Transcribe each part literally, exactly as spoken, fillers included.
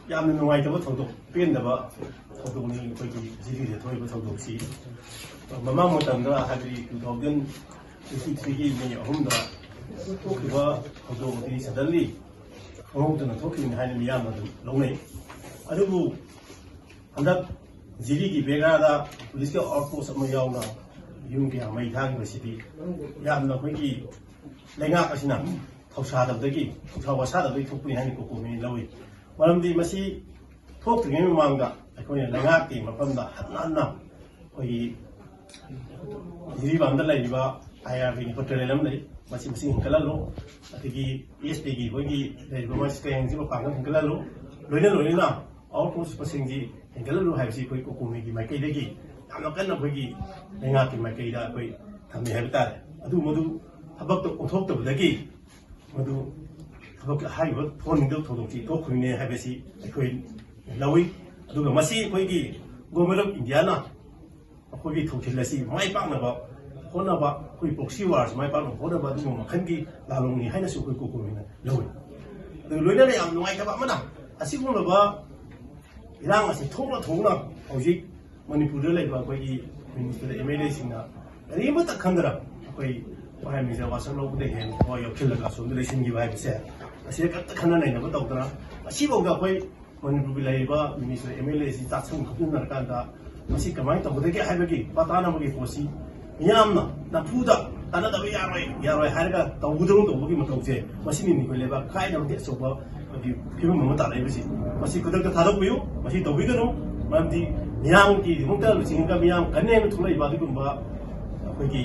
ꯌꯥꯝꯅ ꯅꯨꯡꯉꯥꯏꯇꯕ ꯊꯧꯗꯣꯛ, ꯄꯦꯟꯗꯕ ꯊꯧꯗꯣꯛꯅꯤ ꯑꯩꯈꯣꯏꯒꯤ ꯖꯤꯔꯤꯗ ꯊꯣꯛꯏꯕ ꯊꯧꯗꯣꯛꯁꯤ꯫ ꯃꯃꯥꯡ ꯃꯇꯝꯗ, ꯍꯥꯏꯕꯗꯤ two thousand twenty three ꯒꯤ May ꯑꯍꯨꯝꯗ ꯊꯣꯛꯈꯤꯕ ꯊꯧꯗꯣꯛ ꯑꯗꯨꯗꯤ suddenly ꯈꯪꯍꯧꯗꯅ ꯊꯣꯛꯈꯤꯕꯅꯤ ꯍꯥꯏꯅ ꯃꯤꯌꯥꯝꯅ ꯑꯗꯨꯝ ꯂꯧꯅꯩ꯫ ꯑꯗꯨꯕꯨ ꯍꯟꯗꯛ ꯖꯤꯔꯤꯒꯤ ꯕꯦꯒꯥꯗ ꯄꯨꯂꯤꯁꯀꯤ outpost ꯑꯃ ꯌꯥꯎꯅ ꯌꯨꯝ ꯀꯌꯥ ꯃꯩ ꯊꯥꯈꯤꯕꯁꯤꯗꯤ ꯌꯥꯝꯅ ꯑꯩꯈꯣꯏꯒꯤ ꯂꯩꯉꯥꯛ ꯑꯁꯤꯅ ꯊꯧꯁꯥꯗꯕꯗꯒꯤ, ꯊꯧꯁꯥ ꯋꯥꯁꯥꯗꯕꯗꯒꯤ ꯊꯣꯛꯄꯅꯤ ꯍꯥꯏꯅ ꯀꯣꯀꯣꯃꯤꯅ ꯂꯧꯏ꯫ ꯃꯔꯝꯗꯤ ꯃꯁꯤ ꯊꯣꯛꯇ꯭ꯔꯤꯉꯩ ꯃꯃꯥꯡꯗ ꯑꯩꯈꯣꯏꯅ ꯂꯩꯉꯥꯛꯀꯤ ꯃꯐꯝꯗ ꯍꯟꯅ ꯍꯟꯅ ꯑꯩꯈꯣꯏꯒꯤ ꯖꯤꯔꯤꯕꯥꯝꯗ ꯂꯩꯔꯤꯕ IRB ꯅꯤ ꯄꯣꯔꯇꯦꯜ ꯑꯃ ꯂꯩ, ꯃꯁꯤ ꯃꯁꯤꯡ ꯍꯦꯟꯒꯠꯍꯜꯂꯨ, ꯑꯗꯒꯤ SPꯒꯤ ꯑꯩꯈꯣꯏꯒꯤ ꯂꯩꯔꯤꯕ ꯃꯁꯤ ꯀꯌꯥꯁꯤ ꯃꯄꯥꯡꯒꯜ ꯍꯦꯟꯒꯠꯍꯜꯂꯨ, ꯂꯣꯏꯅ ꯂꯣꯏꯅꯅ outpost ꯃꯁꯤꯡꯁꯤ ꯍꯦꯟꯒꯠꯍꯜꯂꯨ ꯍꯥꯏꯕꯁꯤ ꯑꯩꯈꯣꯏ ꯀꯣꯀꯣꯃꯤꯒꯤ ꯃꯥꯏꯀꯩꯗꯒꯤ ꯌꯥꯝꯅ ꯀꯟꯅ ꯑꯩꯈꯣꯏꯒꯤ ꯂꯩꯉꯥꯛꯀꯤ ꯃꯥꯏꯀꯩꯗ ꯑꯩꯈꯣꯏ ꯊꯝꯃꯤ ꯍꯥꯏꯕ ꯇꯥꯔꯦ꯫ ꯑꯗꯨ ꯃꯗꯨ ꯊꯕꯛꯇ ꯑꯣꯟꯊꯣꯛꯇꯕꯗꯒꯤ ꯃꯗꯨ ꯊꯕꯛ ꯍꯥꯏꯔꯤꯕ ꯊꯣꯛꯍꯟꯅꯤꯡꯗꯕ ꯊꯧꯗꯣꯛꯁꯤ ꯊꯣꯛꯈ꯭ꯔꯤꯅꯦ ꯍꯥꯏꯕꯁꯤ ꯑꯩꯈꯣꯏ ꯂꯧꯏ꯫ ꯑꯗꯨꯒ ꯃꯁꯤ ꯑꯩꯈꯣꯏꯒꯤ Government of Indiaꯅ ꯑꯩꯈꯣꯏꯒꯤ ꯊꯧꯁꯤꯜ ꯑꯁꯤ ꯃꯥꯏ ꯄꯥꯛꯅꯕ ꯍꯣꯠꯅꯕ, ꯑꯩꯈꯣꯏ proxy warꯁꯤ ꯃꯥꯏ ꯄꯥꯛꯅꯕ ꯍꯣꯠꯅꯕ ꯑꯗꯨꯒꯨꯝꯕ ꯃꯈꯜꯒꯤ ꯂꯥꯂꯣꯡꯅꯤ ꯍꯥꯏꯅꯁꯨ ꯑꯩꯈꯣꯏ ꯀꯣꯀꯣꯃꯤꯅ ꯂꯧꯏ꯫ ꯑꯗꯨꯒ ꯂꯣꯏꯅꯅ ꯌꯥꯝ ꯅꯨꯡꯉꯥꯏꯇꯕ ꯑꯃꯅ, ꯑꯁꯤꯒꯨꯝꯂꯕ ꯏꯔꯥꯡ ꯑꯁꯤ ꯊꯣꯛꯅ ꯊꯣꯛꯅ ꯍꯧꯖꯤꯛ ꯃꯅꯤꯄꯨꯔꯗ ꯂꯩꯕ ꯑꯩꯈꯣꯏꯒꯤ Minister MLAꯁꯤꯡꯅ ꯀꯔꯤꯃꯠꯇ ꯈꯟꯗꯅ ꯑꯩꯈꯣꯏ Prime Minister ꯋꯥꯁꯛ ꯂꯧꯕꯗ ꯍꯦꯟꯅ ꯊꯋꯥꯏ ꯌꯥꯎꯁꯤꯜꯂꯒ ꯑꯁꯣꯝꯗ ꯂꯩꯁꯤꯟꯈꯤꯕ ꯍꯥꯏꯕꯁꯦ, ꯑꯁꯤ ꯀꯔꯤꯝꯇ ꯈꯟꯅ ꯅꯩꯅꯕ ꯇꯧꯗꯅ ꯉꯁꯤꯐꯥꯎꯗ ꯑꯩꯈꯣꯏ ꯃꯅꯤꯄꯨꯔꯒꯤ ꯂꯩꯔꯤꯕ Minister MLAꯁꯤ ꯆꯥꯛꯁꯪ ꯈꯣꯝꯖꯤꯟꯅꯔꯀꯥꯟꯗ ꯃꯁꯤ ꯀꯃꯥꯏꯅ ꯇꯧꯒꯗꯒꯦ ꯍꯥꯏꯕꯒꯤ ꯄꯥ ꯇꯥꯅꯕꯒꯤ ꯄꯣꯠꯁꯤ ꯃꯤꯌꯥꯝꯅ ꯅꯝꯐꯨꯗ ꯇꯥꯟꯅꯗꯕ ꯌꯥꯔꯣꯏ, ꯌꯥꯔꯣꯏ ꯍꯥꯏꯔꯒ ꯇꯧꯒꯗꯧ ꯇꯧꯕꯒꯤ ꯃꯊꯧꯁꯦ ꯃꯁꯤꯅꯤ ꯑꯩꯈꯣꯏ ꯂꯩꯕꯥꯛ ꯀꯥꯏꯅꯕꯒꯤ ꯑꯆꯧꯕ ꯑꯩꯈꯣꯏꯒꯤ ꯐꯤꯕꯝ ꯑꯃ ꯇꯥꯔꯛꯏꯕꯁꯤ꯫ ꯃꯁꯤ ꯈꯨꯗꯛꯇ ꯊꯥꯗꯣꯛꯄꯤꯌꯨ, ꯃꯁꯤ ꯇꯧꯕꯤꯒꯅꯨ꯫ ꯃꯔꯝꯗꯤ ꯃꯤꯌꯥꯝꯒꯤꯗꯃꯛꯇ ꯂꯨꯆꯤꯡꯉꯒ ꯃꯤꯌꯥꯝ ꯀꯟꯅꯦꯅ ꯊꯣꯛꯂꯛꯏꯕ ꯑꯗꯨꯒꯨꯝꯕ ꯑꯩꯈꯣꯏꯒꯤ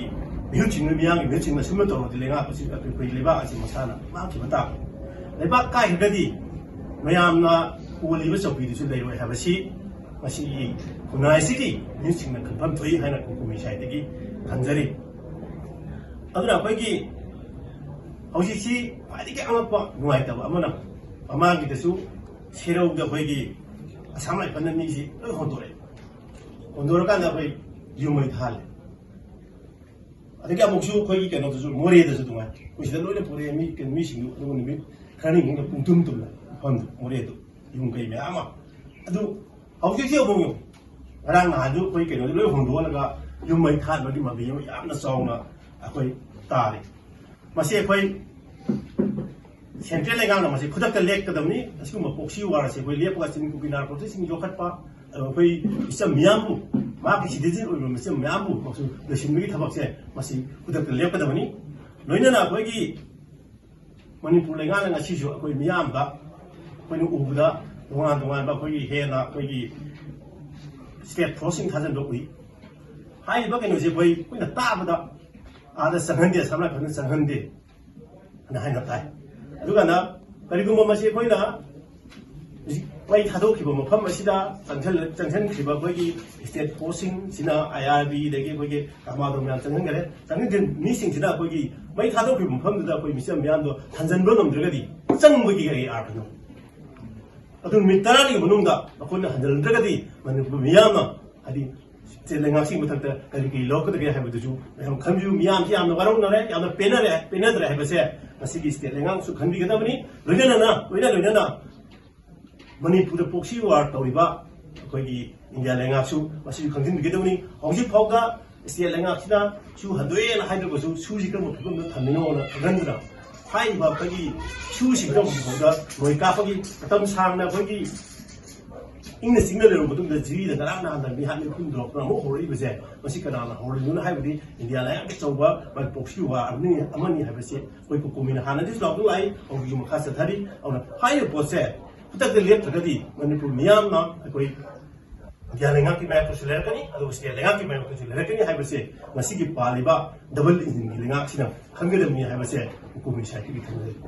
ꯃꯤꯍꯨꯠꯁꯤꯡꯅ, ꯃꯤꯌꯥꯝꯒꯤ ꯃꯤꯍꯨꯠꯁꯤꯡꯅ ꯁꯨꯝꯅ ꯇꯧꯔꯗꯤ ꯂꯩꯉꯥꯛ ꯑꯁꯤ, ꯑꯩꯈꯣꯏ ꯂꯩꯕꯥꯛ ꯑꯁꯤ ꯃꯁꯥꯅ ꯃꯥꯡꯈꯤꯕ ꯇꯥꯕꯅꯤ꯫ ꯂꯩꯕꯥꯛ ꯀꯥꯏꯈ꯭ꯔꯒꯗꯤ ꯃꯌꯥꯝꯅ ꯀꯣꯜꯂꯤꯕ ꯆꯧꯀꯤꯗꯨꯁꯨ ꯂꯩꯔꯣꯏ ꯍꯥꯏꯕꯁꯤ ꯃꯁꯤꯒꯤ ꯈꯨꯟꯅꯥꯏꯁꯤꯒꯤ ꯃꯤꯍꯨꯠꯁꯤꯡꯅ ꯈꯟꯐꯝ ꯊꯣꯛꯏ ꯍꯥꯏꯅ ꯀꯣꯀꯣꯃꯤ ꯁꯥꯏꯠꯇꯒꯤ ꯊꯝꯖꯔꯤ꯫ ꯑꯗꯨꯅ ꯑꯩꯈꯣꯏꯒꯤ ꯍꯧꯖꯤꯛꯁꯤ ꯈ꯭ꯋꯥꯏꯗꯒꯤ ꯑꯉꯛꯄ ꯅꯨꯡꯉꯥꯏꯇꯕ ꯑꯃꯅ, ꯃꯃꯥꯡꯒꯤꯗꯁꯨ ꯁꯦꯔꯧꯗ ꯑꯩꯈꯣꯏꯒꯤ ꯑꯁꯥꯝ ꯔꯥꯏꯐꯜꯅ ꯃꯤꯁꯤ ꯂꯣꯏ ꯍꯣꯟꯗꯣꯔꯛꯑꯦ꯫ ꯍꯣꯟꯗꯣꯔꯀꯥꯟꯗ ꯑꯩꯈꯣꯏ ꯌꯨꯝ ꯃꯩ ꯊꯥꯍꯜꯂꯦ꯫ ꯑꯗꯒꯤ ꯑꯃꯨꯛꯁꯨ ꯑꯩꯈꯣꯏꯒꯤ ꯀꯩꯅꯣꯗꯁꯨ, ꯃꯣꯔꯦꯗꯁꯨ ꯑꯗꯨꯃꯥꯏꯅ ꯑꯩꯈꯣꯏ ꯁꯤꯗ ꯂꯣꯏꯅ ꯄꯨꯔꯛꯑꯦ ꯃꯤ, ꯃꯤꯁꯤꯡꯗꯨ꯫ ꯑꯗꯨꯒ ꯅꯨꯃꯤꯠ ꯈꯔꯅꯤ ꯃꯅꯨꯡꯗ ꯄꯨꯡ ꯇꯨꯝ ꯇꯨꯝꯅ ꯃꯐꯝꯗꯨ, ꯃꯣꯔꯦꯗꯨ꯫ ꯌꯨꯝ ꯀꯩ ꯃꯌꯥꯝ ꯑꯃ꯫ ꯑꯗꯨ ꯍꯧꯖꯤꯛꯁꯦ ꯑꯃꯨꯛ ꯌꯦꯡꯉꯨ, ꯉꯔꯥꯡ ꯅꯍꯥꯟꯁꯨ ꯑꯩꯈꯣꯏ ꯀꯩꯅꯣꯗ ꯂꯣꯏ ꯍꯣꯡꯗꯣꯛꯍꯜꯂꯒ ꯌꯨꯝ ꯃꯩ ꯊꯥꯗꯕꯒꯤ ꯃꯃꯤ ꯑꯃ ꯌꯥꯝꯅ ꯆꯥꯎꯅ ꯑꯩꯈꯣꯏ ꯇꯥꯔꯤ꯫ ꯃꯁꯤ ꯑꯩꯈꯣꯏ ꯁꯦꯟꯇ꯭ꯔꯦꯜ ꯂꯩꯉꯥꯛꯅ ꯃꯁꯤ ꯈꯨꯗꯛꯇ ꯂꯦꯞꯀꯗꯕꯅꯤ꯫ ꯑꯁꯤꯒꯨꯝꯕ proxy war ꯑꯁꯤ ꯑꯩꯈꯣꯏ ꯂꯦꯞꯄꯒ ꯆꯤꯡ ꯀꯨꯀꯤ ꯅꯥꯔꯛꯄꯁꯤꯡ ꯌꯣꯛꯈꯠꯄ, ꯑꯗꯨꯒ ꯑꯩꯈꯣꯏ ꯃꯤꯆꯝ ꯃꯤꯌꯥꯝꯕꯨ, ꯃꯍꯥꯛꯀꯤ citizen ꯑꯣꯏꯕ ꯃꯤꯆꯝ ꯃꯤꯌꯥꯝꯕꯨ ꯃꯁꯤ ꯂꯣꯏꯁꯤꯟꯕꯒꯤ ꯊꯕꯛꯁꯦ ꯃꯁꯤ ꯈꯨꯗꯛꯇ ꯂꯦꯞꯀꯗꯕꯅꯤ꯫ ꯂꯣꯏꯅꯅ ꯑꯩꯈꯣꯏꯒꯤ ꯃꯅꯤꯄꯨꯔ ꯂꯩꯉꯥꯛꯅ ꯉꯁꯤꯁꯨ ꯑꯩꯈꯣꯏ ꯃꯤꯌꯥꯝꯗ ꯑꯩꯈꯣꯏꯅ ꯎꯕꯗ ꯇꯣꯉꯥꯟ ꯇꯣꯉꯥꯟꯕ ꯑꯩꯈꯣꯏꯒꯤ ꯍꯦꯟꯅ ꯑꯩꯈꯣꯏꯒꯤ state forceꯁꯤꯡ ꯊꯥꯖꯤꯟꯕ ꯎꯏ꯫ ꯍꯥꯏꯔꯤꯕ ꯀꯩꯅꯣꯁꯦ ꯑꯩꯈꯣꯏ ꯑꯩꯈꯣꯏꯅ ꯇꯥꯕꯗ ꯑꯥꯗ ꯆꯪꯍꯟꯗꯦ, ꯁꯝꯅ ꯍꯥꯏꯔꯕꯗ ꯆꯪꯍꯟꯗꯦ ꯑꯅ ꯍꯥꯏꯅ ꯇꯥꯏ꯫ ꯑꯗꯨꯒꯅ ꯀꯔꯤꯒꯨꯝꯕ ꯃꯁꯤ ꯑꯩꯈꯣꯏꯅ ꯍꯧꯖꯤꯛ ꯃꯩ ꯊꯥꯗꯣꯛꯈꯤꯕ ꯃꯐꯝ ꯑꯁꯤꯗ ꯆꯪꯁꯤꯜ-, ꯆꯪꯁꯤꯟꯈꯤꯕ ꯑꯩꯈꯣꯏꯒꯤ state forceꯁꯤꯡꯁꯤꯅ, IRB ꯑꯗꯒꯤ ꯑꯩꯈꯣꯏꯒꯤ ꯀꯃꯥꯟꯗꯣ ꯃꯌꯥꯝ ꯆꯪꯍꯟꯈꯔꯦ꯫ ꯆꯪꯍꯟꯈꯤꯕ ꯃꯤꯁꯤꯡꯁꯤꯅ ꯑꯩꯈꯣꯏꯒꯤ ꯃꯩ ꯊꯥꯗꯣꯛꯈꯤꯕ ꯃꯐꯝꯗꯨꯗ ꯑꯩꯈꯣꯏ ꯃꯤꯆꯝ ꯃꯤꯌꯥꯝꯗꯣ ꯍꯟꯖꯤꯟꯕ ꯉꯝꯗ꯭ꯔꯒꯗꯤ ꯆꯪꯕꯒꯤ ꯀꯔꯤ ꯑꯥꯔꯊꯅꯣ? ꯑꯗꯨ ꯅꯨꯃꯤꯠ ꯇꯔꯥꯅꯤꯒꯤ ꯃꯅꯨꯡꯗ ꯑꯩꯈꯣꯏꯅ ꯍꯟꯖꯤꯜꯂꯝꯗ꯭ꯔꯒꯗꯤ ꯃꯅꯤꯄꯨꯔ ꯃꯤꯌꯥꯝꯅ, ꯍꯥꯏꯗꯤ, state ꯂꯩꯉꯥꯛꯁꯤꯒꯤ ꯃꯊꯛꯇ ꯀꯔꯤ ꯀꯔꯤ ꯂꯧꯔꯛꯀꯗꯒꯦ ꯍꯥꯏꯕꯗꯨꯁꯨ ꯃꯌꯥꯝ ꯈꯟꯕꯤꯌꯨ꯫ ꯃꯤꯌꯥꯝꯁꯤ ꯌꯥꯝꯅ ꯋꯥꯔꯧꯅꯔꯦ, ꯌꯥꯝꯅ ꯄꯦꯟꯅꯔꯦ, ꯄꯦꯟꯅꯗ꯭ꯔꯦ ꯍꯥꯏꯕꯁꯦ ꯉꯁꯤꯒꯤ state ꯂꯩꯉꯥꯛꯁꯨ ꯈꯟꯕꯤꯒꯗꯕꯅꯤ꯫ ꯂꯣꯏꯅꯅ, ꯂꯣꯏꯅ ꯂꯣꯏꯅꯅ ꯃꯅꯤꯄꯨꯔꯗ proxy war ꯇꯧꯔꯤꯕ ꯑꯩꯈꯣꯏꯒꯤ ꯏꯟꯗꯤꯌꯥ ꯂꯩꯉꯥꯛꯁꯨ ꯃꯁꯤꯁꯨ ꯈꯪꯖꯤꯟꯕꯤꯒꯗꯕꯅꯤ꯫ ꯍꯧꯖꯤꯛ ꯐꯥꯎꯗ state ꯂꯩꯉꯥꯛꯁꯤꯅ ꯁꯨ ꯍꯟꯗꯣꯛꯑꯦꯅ ꯍꯥꯏꯗ꯭ꯔꯒꯁꯨ ꯁꯨꯁꯤ ꯀꯔꯝꯕ ꯐꯤꯕꯝꯗ ꯊꯝꯃꯤꯅꯣꯅ ꯈꯪꯍꯟꯗꯅ ꯍꯥꯏꯔꯤꯕ ꯑꯩꯈꯣꯏꯒꯤ ꯁꯨꯁꯤꯡꯗꯣ ꯍꯧꯖꯤꯛ ꯐꯥꯎꯗ ꯂꯣꯏ ꯀꯥꯞꯄꯒꯤ ꯃꯇꯝ ꯁꯥꯡꯅ ꯑꯩꯈꯣꯏꯒꯤ ꯏꯪꯅ ꯆꯤꯛꯅ ꯂꯩꯔꯕ ꯃꯇꯨꯡꯗ ꯖꯤꯔꯤꯗ ꯉꯔꯥꯡ ꯅꯍꯥꯟꯗ ꯃꯤꯍꯥꯠ ꯃꯤꯄꯨꯟ ꯊꯣꯛꯂꯛꯇꯅ ꯑꯃꯨꯛ ꯍꯧꯔꯛꯏꯕꯁꯦ, ꯃꯁꯤ ꯀꯅꯥꯅ ꯍꯧꯔꯛꯏꯅꯣ ꯍꯥꯏꯕꯗꯤ ꯏꯟꯗꯤꯌꯥ ꯂꯩꯉꯥꯛꯀꯤ ꯑꯆꯧꯕ ꯃꯥꯒꯤ proxy war ꯑꯃꯅꯤ, ꯑꯃꯅꯤ ꯍꯥꯏꯕꯁꯤ ꯑꯩꯈꯣꯏ ꯀꯣꯀꯣꯃꯤꯅ ꯍꯥꯟꯅꯗꯒꯤꯁꯨ ꯂꯥꯎꯗꯨꯅ ꯂꯥꯛꯏ, ꯍꯧꯖꯤꯛꯁꯨ ꯃꯈꯥ ꯆꯠꯊꯔꯤ꯫ ꯑꯗꯨꯅ ꯍꯥꯏꯔꯤꯕ ꯄꯣꯠꯁꯦ ꯈꯨꯗꯛꯇ ꯂꯦꯞꯇ꯭ꯔꯒꯗꯤ ꯃꯅꯤꯄꯨꯔ ꯃꯤꯌꯥꯝꯅ ꯑꯩꯈꯣꯏ ꯏꯟꯗꯤꯌꯥ ꯂꯩꯉꯥꯛꯀꯤ ꯃꯥꯌꯣꯛꯇꯁꯨ ꯂꯩꯔꯛꯀꯅꯤ, ꯑꯗꯨꯒ state ꯂꯩꯉꯥꯛꯀꯤ ꯃꯥꯌꯣꯛꯇꯁꯨ ꯂꯩꯔꯛꯀꯅꯤ ꯍꯥꯏꯕꯁꯦ ꯉꯁꯤꯒꯤ ꯄꯥꯜꯂꯤꯕ double engineꯒꯤ ꯂꯩꯉꯥꯛꯁꯤꯅ ꯈꯪꯒꯗꯕꯅꯤ ꯍꯥꯏꯕꯁꯦ ꯀꯣꯀꯣꯃꯤ ꯁꯥꯍꯤꯇ꯭ꯌꯒꯤ ꯊꯝꯖꯒꯦ꯫